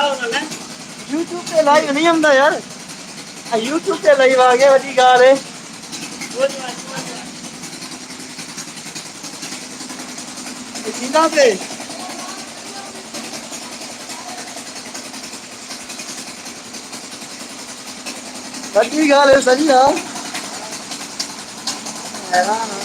یوٹیوب تے لائیو نہیں ہوندا یار۔ یوٹیوب تے لائیو آ گیا، وڈی گال ہے۔ ٹھیک ہے۔ وڈی گال ہے، صحیح ہے۔ حیران ہاں۔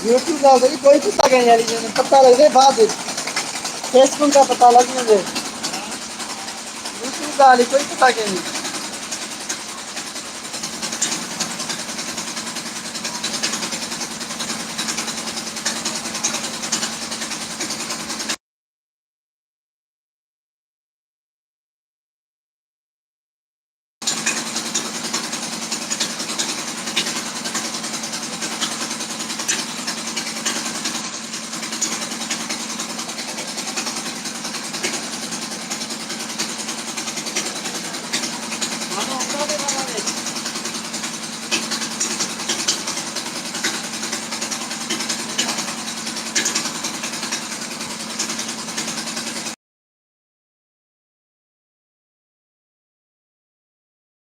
یوٹیوب کا صحیح کوئی پتہ نہیں یار، یہ پتہ لگ رہے بعد، فیس بک کا پتہ لگ رہے، یوٹیوب کا حالی کوئی پتہ نہیں۔